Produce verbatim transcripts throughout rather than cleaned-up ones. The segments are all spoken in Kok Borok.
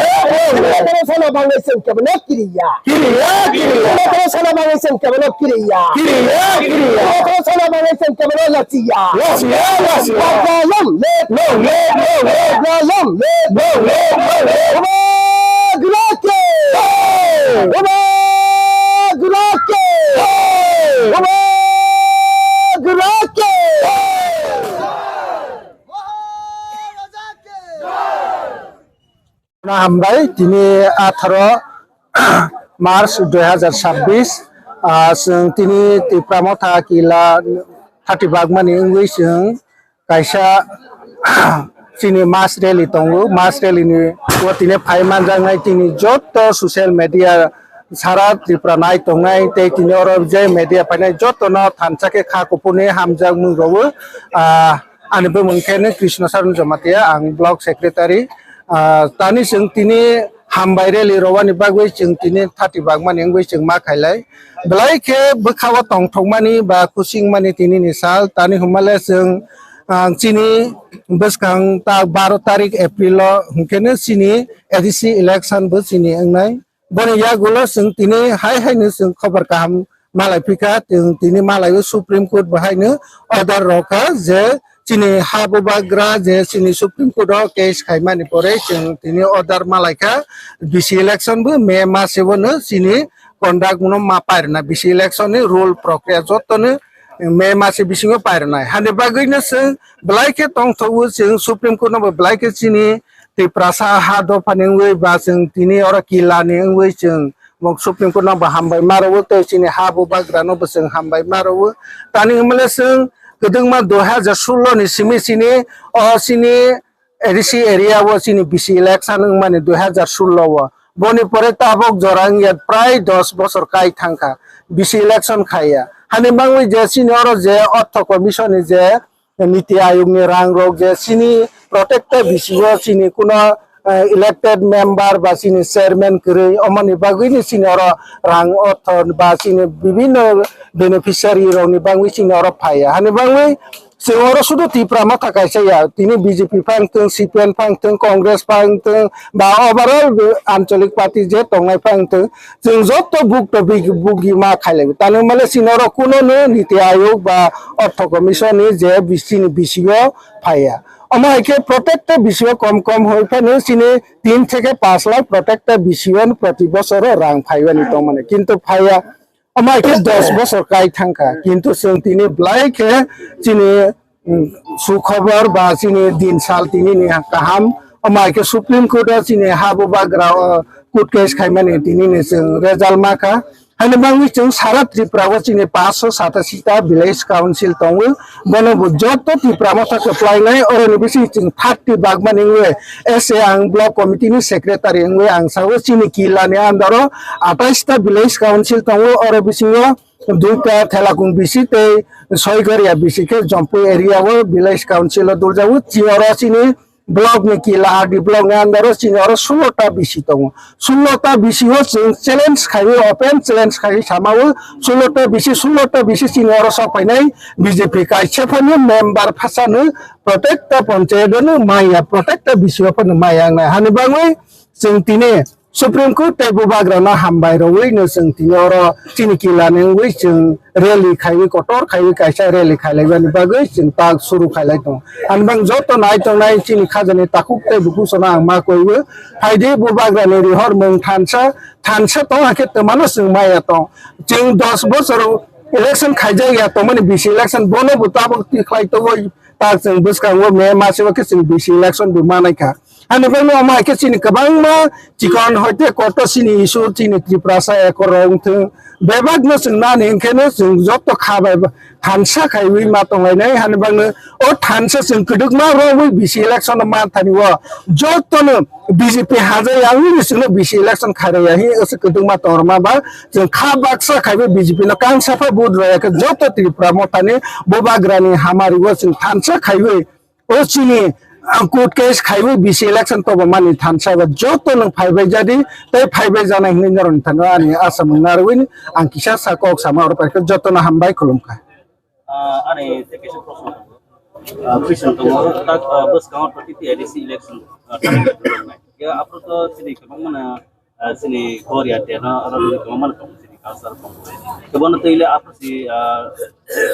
live, long live. Sana bangwi chwng kebono kiriya. Kiriya, kiriya. Sana bangwi chwng kebono kiriya. Kiriya, kiriya. Sana bangwi chwng kebono lachiya. Lachiya, lachiya. Long live, long live, long live. Long live, long live. Bubagra ke. Hey. Bubagra ke. Hey. Bubagra ke. Hey. Hambai, tini atharo March dui hazar sabbish, ah, chwng tini Tipra Motha kila thati bagmani wngwi chwng kaisa chini mass rally tongo. Mass rally ni o tini phai manjaknai tini joto social media sara Tripura nai tongnai tei tini oro je media phainai joto no thansa khe kha kuphur ni hamjakmung rwo. Ah, ani bumung khe no Krishna Saran Jamatia, ang block secretary. Ah, tani chwng tini hambai rally rwani bagwi chwng tini thati bagmani wngwi chwng ma khailai. Belai khe bwkha o tongthokmani ba kusingmani tini ni sal, tani hwnmale chwng, ah, chini bwskang ta baro tarik April o hwnkhe no chini A D C election bo chini wngnai. Boni yagulo chwng tini hai hai no chwng khobor kaham malai phikha, chwng tini malai o Supreme Court bo hai no order rokha je chini ha bubagra je chini Supreme Court o case khaimani pore chwng tini order malaikha, B C election bo May mase o no chini conduct no ma pairwna, B C election ni rule prokriya joto no May mase bisingo pairwnai. Hani bagwi no chwng belai khe tongthogo, chwng Supreme Court no bo belai khe chini Tiprasa ha dopha ni wngwi ba chwng tini oro kila ni wngwi chwng bo Supreme Court no bo hambai ma rwo tei chini ha bubagra no bo chwng hambai ma rwo. Tani hwnmale chwng kwdwngma dui hazar sullo ni simi chini o chini A D C area o chini B C election wngmani dui hazar sullo o. Boni pore tabok jora wngya prai dos bosor kai thangkha B C election khaiya. Hani bangwi je chini oro je Ortho Commission ni je Niti Ayog ni rang rok je chini protected B C o chini kuno, eh, elected member ba chini chairman kwrwi, omoni bagwi ni chini oro rang ortho ba chini bibinno beneficiary rok ni bangwi chini oro phaiya. Hani bangwi chwng oro sudu Tipra Motha kaisa ya, tini B J P phang thung, C P M phang thung, Congress phang thung, ba overall ancholik party je tongnai phang thung, chwng joto bukto bigi, bugi ma khailaibo. Tani male chini oro kuno no Niti Ayog ba Ortho Commission ni je B C ni B C o phaiya. Omo hai khe protected B C o kom kom hoi phano chini tin theke panch lakh protected B C o no proti bosoro rang phaiwani tongmani. Kintu phaiya. Omo hai khe dos bosor kai thangkha, kintu chwng tini belai khe chini, mm, sukhobor ba chini din sal tini ni kaham. Omo hai khe Supreme Court o chini ha bubagra o court case khaimani tini ni chwng result ma kha. Hani bangwi chwng sara Tripura o chini panchsho satasi ta village council tongo. Bono bo joto Tipra Motha kwplainai, oroni bising chwng thirty bagmani wngwi S A ang block committee ni secretary wngwi ang sao. Chini kila ni under o atais ta village council tongo, oro bisingo duita Thelakung B C tei Soigoria B C khe Jompui area o village council o duljago. Chini oro chini block ni kila R D block ni under o chini oro sullo ta B C tongo. Sullo ta B C o chwng challenge khaiwi, open challenge khaiwi samao, sullo ta B C, sullo ta B C chini oro sok phainai B J P kaisa phano member phasano protected panchayat no maya, protected B C o phano maya wngnai. Hani bangwi chwng tini Supreme Court tei bubagrano hambai rwui no chwng tini oro chini kila ni wngwi chwng rally khaiwi, kotor khaiwi kaisa rally khailaibani bagwi chwng tak suru khailai tongo. Ani bang joto nai tongnai chini khajani takhuk tei bukusono ang ma koiwi, phaidi bubagrani rihormung thansa, thansa tong hakhe twmano chwng maya tong. Chwng dos bosor election khaijak ya tongmani B C election, bono bo tabok tikhlai tongwi tak chwng bwskango May maseo khe chwng B C election bo manai kha. Ani bagwi omo hai khe chini kwbangma chikon hoite kotor chini issue chini Tiprasa ekoro wngthung. Bebakno chwng nani hwnkhe no chwng joto kha bai thansa khaiwi ma tonglainai. Hani bagwi o thansa chwng kwdwkma rogwi bisi election no man thani o jotono B J P hajaya wngwi chwngno bisi election khairaya hi oso kwdwkma tongma ba chwng kha baksa khaiwi B J P no kangsa pha vote rwya khe joto Tripura mothani bubagrani hamari o chwng thansa khaiwi o chini, ah, court case khaiwi bisi election tobomani thansa ba joto nwng phaibai jadi tei phaibai janai hinwi norokni thani ani asa mung narwi ang kisa sa kok sama oro paikha jotono hambai khulumkha. Ah, ani tei kaisa proshno tongo. Ah, question tongo, tak, ah, bwskango twenty A D C election, ah, target rwjaknai. Ya, aphuru to chini kwbangmano, ah, chini Korea teno oro kwbangmano tongo chini culture tongo. Kwbangno twi le aphuru si, ah,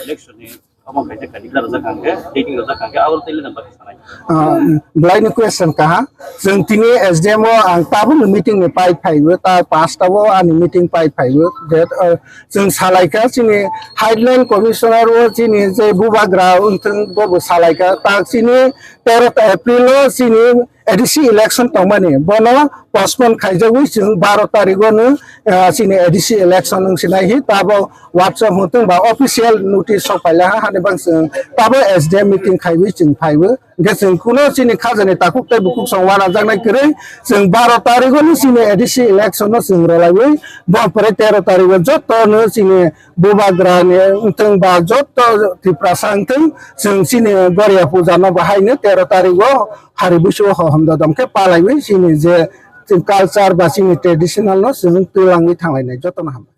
election ni omo kaisa kadi kla rwjak kha hwnkhe, dating rwjak kha hwnkhe, abo twi le nang baksa sanai. Ah, belai ni question kaha. Chwng tini S D M o ang tabuk ni meeting ni pai phaibo, ta pasta o ani meeting pai phaibo. That, ah, chwng salaikha chini Highland Commissioner o chini je bubagra wngthung bobo salaikha. Ta chini tero April o chini A D C election tongmani bono postpone khaijagwi chwng baro tarikh o no, ah, chini A D C election wng sinai hi tabo WhatsApp hwntwng ba official notice sok paila ha hani bang chwng tabo S D M meeting khaiwi chwng phaibo. Hwnkhe chwng kuno chini khajani takhuk tei bukhuk song wanajaknai kwrwi chwng baro tarikh o no chini A D C election no chwng rwlaiwi bo pore tero tarikh o joto no chini bubagra ni wngthung ba joto Tiprasa wngthung chwng chini Goria puja no bahai no tero tarikh o hari busu o hohom dodom khe palaiwi chini je chwng culture ba chini traditional no chwng twlangwi thanglainai joto no hambai.